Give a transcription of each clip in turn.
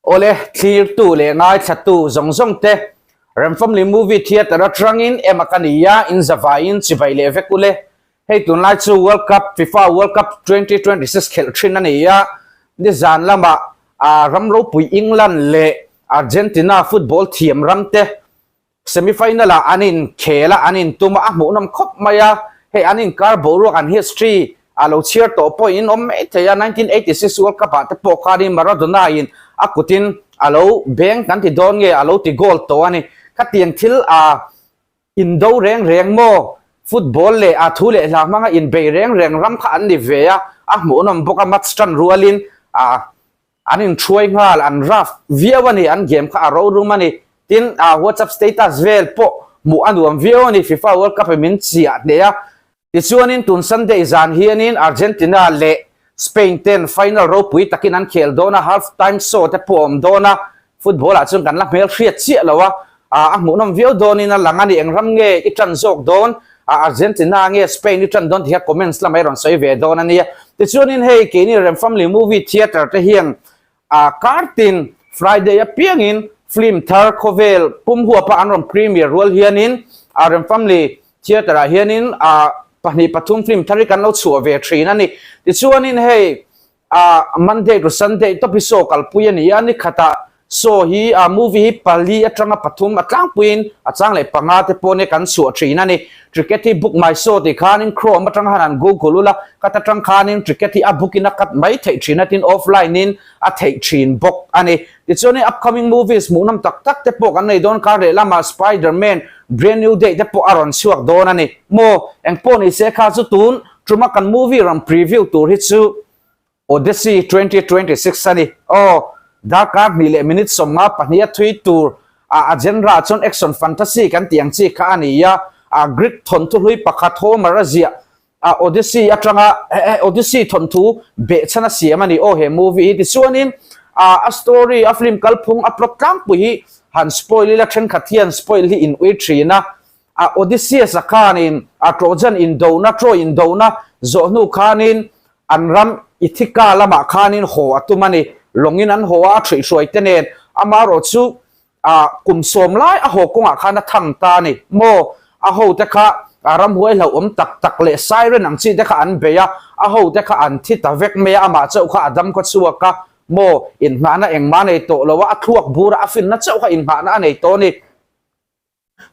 Awle, thlirtu leh ngaithlatu zawng zawng te, Remfamily Movie Theatre atangin ema ka ni a, in zavaiin chibai leh vek ule. Hei tunlai chu World Cup, FIFA World Cup 2026 khelh thin a ni a, nizan lamah ram ropui England leh Argentina football thiam ram te Semi-final ah an inkhel a, an intum a, a hmuhnawm khawp mai a. Hei an inkar boruak an history a lo chhiar tawh pawh in awm mai thei a, 1986 World Cup ah te pawh khanin Maradona in a kutin a lo beng kan ti dawn nge a lo ti goal tawh a ni. Khatiang thil a indo reng reng maw? Football leh a thu leh hla hmanga inbei reng reng ram kha an ni ve a, a hmuhnawm bawk a, match tan rualin a An inhruai nghal, an rough viau a ni, an game kha a ro rum a ni. Tin, a WhatsApp status vel pawh hmuh a nuam viau a ni, FIFA World Cup in min chiah hneh a. Tichuanin tun Sunday zan hianin Argentina leh Spain ten final ropui takin an khel dawn a, half time show te pawh a awm dawn a, football ah chuan kan la hmel hriat chiah lo a, a hmuhnawm viau dawnin a lang a ni. Eng ram nge i tan zawk dawn? Argentina nge Spain i tan dawn tih kha comments lamah i rawn sawi ve dawn a nia. Tichuanin hei keini Remfamily Movie Theatre te hian kartin Friday apiangin film thar khawvel pum huapa an rawn premiere rual hianin Remfamily Theatre ah hianin pahnih pathum film thar hi kan lo chhuah ve thin a ni. Tichuanin hei A Monday to Sunday tawp hi show kalpui a ni a, ni khatah show hi a movie hi pali atanga pathum a tlangpuiin a chang leh panga te pawh nia kan chhuah thin a ni. Ticket hi book my show tih khanin Chrome atanga han han google ula, khat atang khanin ticket hi a book in a cut mai theih thin a tin offline in a theih thin bawk a ni. Tichuanin upcoming movies hmuhnawm tak tak te pawh kan nei dawn kar leh lamah Spiderman Brand New Day te pawh a rawn chhuak dawn a ni. Maw engpawh ni se kha chu tun Tuma kan movie rawn preview tur hi chu Odyssey 2026 a ni. Aw, darkar hnih leh minute 52 a thui tur a a genre ah chuan action fantasy kan tih ang chi kha a ni a, a Greek thawnthu hlui pakhat Homer a ziah a Odyssey atanga Odyssey thawnthu behchhan a siam a ni. Aw he movie hi tichuanin a a story a film kalphung a plot tlangpui hi han spoil ila thenkhat hian spoil hi in ui thin a, A Odysseus-a khanin a Trojan indona, Troy indona, zawh hnu khanin an ram Ithaca lamah khanin haw a tum a ni. Lawngin an haw a, a ṭhuihhruai te nen. Amaherawh chu a kum sawm lai a haw kawngah khan a thang ta a ni. Maw, a hote kha a ramhuai hlauhawm tak tak leh siren ang chi te kha an bei a, a hote kha an thi ta vek mai a, amah chauh kha a dam khaw chhuak a. Maw, inngahna engmah a nei tawh lo a, a thluak bur a, a finna chauh kha inngahna a nei tawh a ni.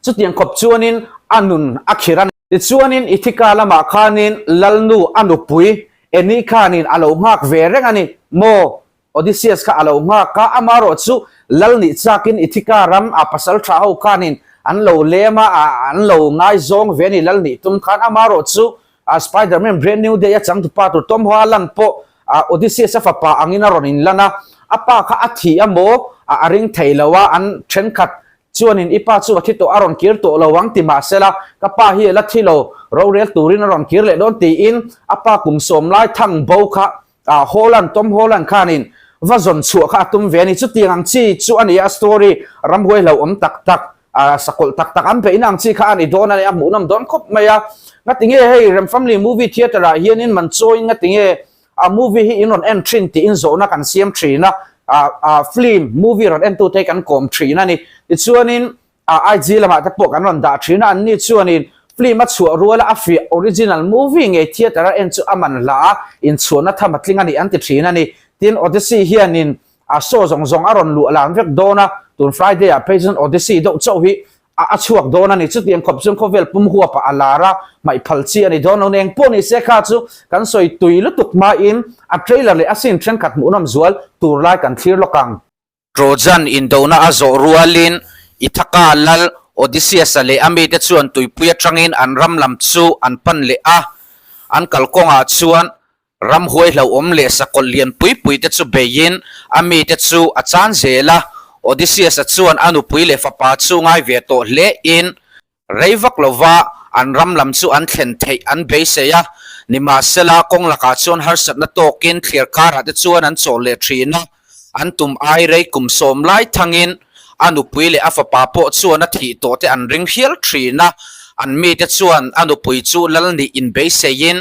Chutiang khawp chuanin a nun a khir a ni. Tichuanin Ithika lamah khanin Lalnu a nupui Eni khanin a lo nghak ve reng a ni. Maw? Odysseus kha a lo nghak a, amaherawh chu Lal nih chakin Ithika ram a pasal tha ho khanin an lo lem a, an lo ngaizawng ve a ni Lal nih tum khan. Amaherawh chu Spiderman Brand New Day a changtupa tur Tom Holland pawh Odysseus a fapa angin a rawn inlan a, a pa kha a thi a maw? A ring thei lo a, an thenkhat Chuanin i pa chu a thi tawh a rawn kir tawh lo ang ti mahsela ka pa hi a la thi lo, rorel turin a rawn kir leh dawn tiin a pa kum sawm lai thang bo kha Holland, Tom Holland khanin va zawn chhuah kha a tum ve a ni. Chutiang ang chi chu a ni a story ramhuai hlauhawm tak tak, sakawlh tak tak an beihna ang chi kha a ni dawn a ni, a hmuhnawm dawn khawp mai a. Ngatinge hei Remfamily Movie Theatre ah hianin man chawiin ngatinge A movie hi in rawn en thin tih in zawhna kan siam thin a, a film, movie rawn en tute hi kan kawm thin a ni. Tichuanin a IG lamah te pawh kan rawn dah thin a, anni chuanin film a chhuah ruala a fiah original movie ngei theatre a en chu a man hla a, inchhuahna tham a tling a ni an ti thin a ni. Tin, Odyssey hianin a show zawng zawng a rawn luah lan vek dawn a, tun Friday ah phei chuan Odyssey deuh chauh hi a a chhuak dawn a ni. Chutiang khawp chuan khawvel pum huapah a lar a, hmaih phal chi a ni dawn lo. Eng pawh ni se kha chu kan sawi tui lutuk hmain a trailer leh a scene thenkhat hmuhnawm zual tur lai kan thlir lawk ang. Trojan indona a zawh rualin Ithaca lal Odysseus-a leh a mite chuan tuipui atangin an ram lam chu an pan leh a, an kalkawngah chuan Ramhuai hlauhawm leh sakawlh lian pui pui te chu beiin a mite chu a chan zel a, Odysseus-a chuan a nupui leh fapa chu ngai ve tawh hle in rei vak lova an ram lam chu an thlen theih an beisei a, nimahsela kawng lakah chuan harsatna tawkin thliar karah te chuan an chawl leh thin a, an tum ai rei kum sawm lai thangin a nupui leh a fapa pawh chuan a thih tawh te an ring hial thin a, an mite chuan a nupui chu lal nih inbeiseiin.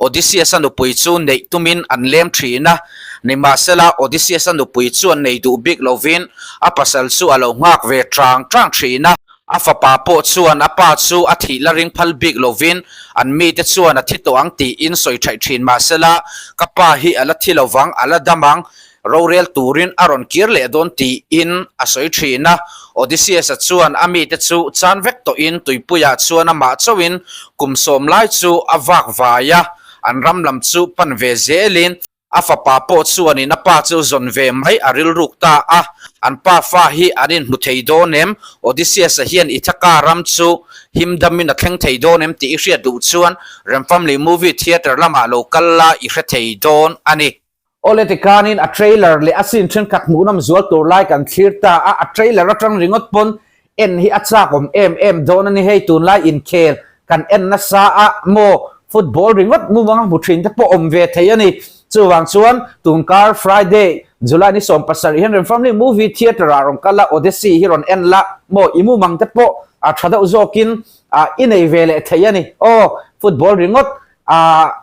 Odysseus-a nupui chu neih tumin an lem thin a, nimahsela Odysseus-a nupui chuan nei duh bik lovin a pasal chu a lo nghak ve chang chang thin a. A fapa pawh chuan a pa chu a thih la ring phal bik lovin an mite chuan a thi tawh ang tiin sawi thaih thin mahsela ka pa hi a la thi lovang, a la dam ang, rorel turin a rawn kir leh dawn tiin a sawi thin a. Odysseus-a chuan a mite chu chan vek tawhin tuipuiah chuan amah chauhin kum sawm lai chu a vak vai a, an ram lam chu pan ve zelin a fapa pawh chuanin a pa chu zawn ve mai a rilruk ta a. An pa fa hi an inhmu thei dawn em? Odysseus-a hian Ithaca ram chu him damin a thleng thei dawn em tih i hriat duh chuan Remfamily Movie Theatre lamah lo kal la i hre thei dawn a ni. Awle tikanin a trailer leh a scene thenkhat hmuhnawm zual tur lai kan thlir ta a, a trailer atang ringawt pawn en hi a chak awm em em dawn a ni. Hei tunlai inkhel kan en nasa a maw football ringawt mumang a hmu thin te pawh awm ve thei a ni. Chuvang chuan tunkar Friday July ni 17 hian Remfamily Movie Theatre ah rawn kal a, Odyssey hi rawn en la maw i mumang te pawh a tha deuh zawkin i nei ve leh thei a ni. Aw football ringawt ah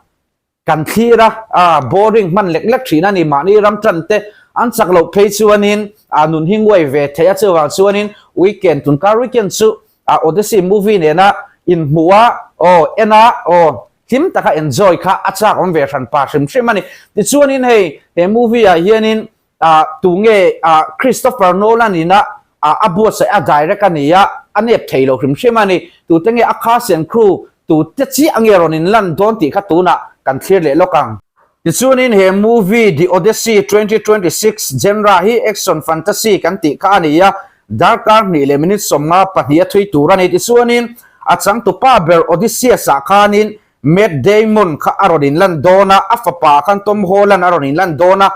Kan thlir a, a boring hman lek lek thin a ni. Mahni ram tan te an chak loh phei chuanin a nun hi nguai ve theih a, chuvang chuanin weekend tunkar weekend chu a Odyssey movie nena inhmuh a, aw en a, aw hlim taka enjoy kha a chak awm ve hran pa hrim hrim a ni. Tichuanin hei he movie ah hianin Ah tunge ah Christopher Nolan ina ah a buatsaih a direct a ni a, a nep thei lo hrim hrim a ni. Tute nge a cast and crew tute chiah nge rawn in lan dawn tih kha tunah kan thlir leh lawk ang. Tichuanin he movie The Odyssey 2026 genre hi action fantasy kan tih kha a ni a, darkar hnih leh minute 52 a thui tur a ni. Tichuanin a changtupa ber Odysseus ah khanin Matt Damon kha a rawn inlan dawn a, a fapa ah khan Tom Holland a rawn inlan dawn a,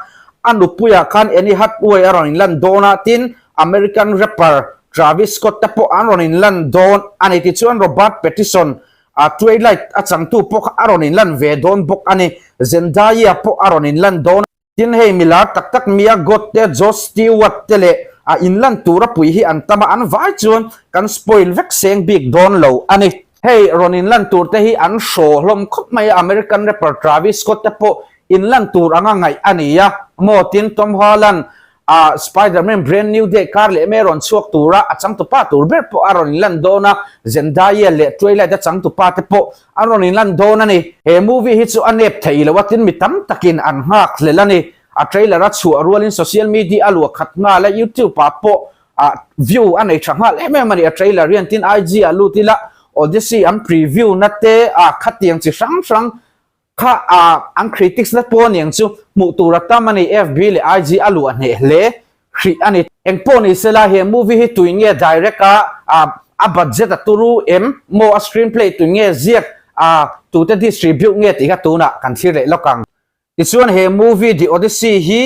a nupui ah khan Anne Hathaway a rawn inlan dawn a, tin American rapper Travis Scott te pawh an rawn inlan dawn a ni. Tichuan Robert Pattinson a Twilight a changtu pawh kha a rawn inlan ve dawn bawk a ni. Zendaya pawh a rawn inlan dawn a. Tin hei milar tak tak Mia Goth te, Josh Stewart te leh a inlan tura pui hi an tam a, an vai chuan kan spoil vek seng bik dawn lo a ni. Hei rawn inlan tur te hi an hraw hlawm khawp mai a, American rapper Travis Scott te pawh inlan tur anga ngaih a ni a maw? Tin Tom Holland a Spider-Man Brand New Day kar leh mai rawn chhuak tura a changtupa tur ber pawh a rawn inlan dawn a, Zendaya leh Twilight a changtupa te pawh A rawn inlan dawn a ni. He movie hi chu a nep thei lo a, tin mi tam takin an nghak hlel a ni. A trailer a chhuah rualin social media a luah khat nghal a, YouTube ah pawh ah view a nei tha nghal em em a ni. A trailer hian tin IG ah lut ila Odyssey an preview na te ah khatiang chi hrang hrang kha ah an critics na pawh aniang chu hmuh tur a tam a ni. FB leh IG a luah hneh hle. hrih a ni. Engpawh ni sela he movie hi tui nge direct a a budget a turu em maw a screenplay tui nge ziak a tute distribute nge tih kha tunah kan thlir leh lawk ang. Tichuan he movie The Odyssey hi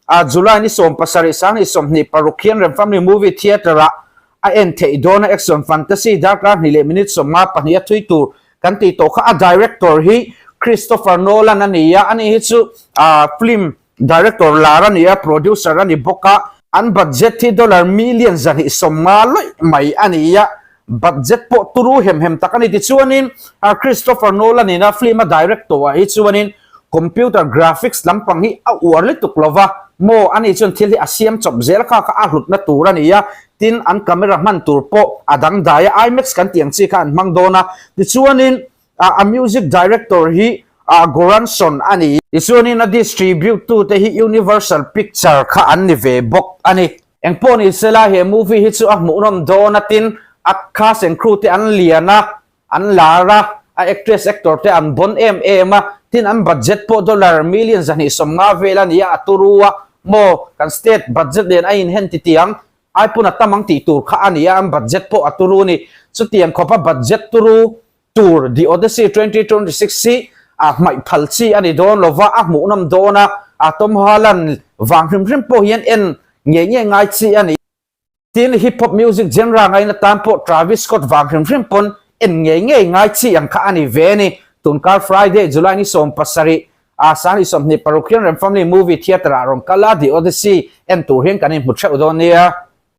a July ni 17 2026 hian Remfamily Movie Theatre ah a en theih dawn a action fantasy darkar hnih leh minute 52 a thui tur kan tih tawh kha a director hi Christopher Nolan a ni a, ani hi chu film Director lar a ni a, producer a ni bawk a, an budget hi dollar million 250 lawih mai a ni a, budget pawh turu hem hem tak a ni. Tichuanin Christopher Nolan in a film a direct tawh ah hi chuanin computer graphics lampang hi a uar lutuk lo va, maw a ni chuan thil hi a siam chawp zel kha kha a hlutna tur a ni a, tin an camera hman tur pawh a dangdai a, IMAX kan tih ang chi kha an hmang dawn a, tichuanin A music director hi Goranson a ni. Tichuanin a distribute tu te hi Universal Picture kha an ni ve bawk a ni. Engpawh ni sela he movie hi chu a hmuhnawm dawn a tin a cast and crew te an lian a, an lar a, a actress actor te an bon em em a, tin an budget pawh dollar million 250 vel a ni a, a turu a maw kan state budget nen a inhen titiang Aipun a tam ang tih tur kha a ni a, an budget pawh a turu a ni. Chutiang khawpa budget turu tur The Odyssey 2026 hi a hmaih phal chi a ni dawn lo va, a hmuhnawm dawn a, a Tom Holland vang hrim hrim pawh hian en ngei ngei ngai chi a ni. Tin, hip hop music genre ngaina tan pawh Travis Scott vang hrim hrim pawn en ngei ngei ngai chi ang kha a ni ve a ni. Tunkar Friday, July ni 17, a 2026 hian Remfamily Movie Theatre ah rawn kal a, The Odyssey en tur hian kan inhmu theuh dawn nia.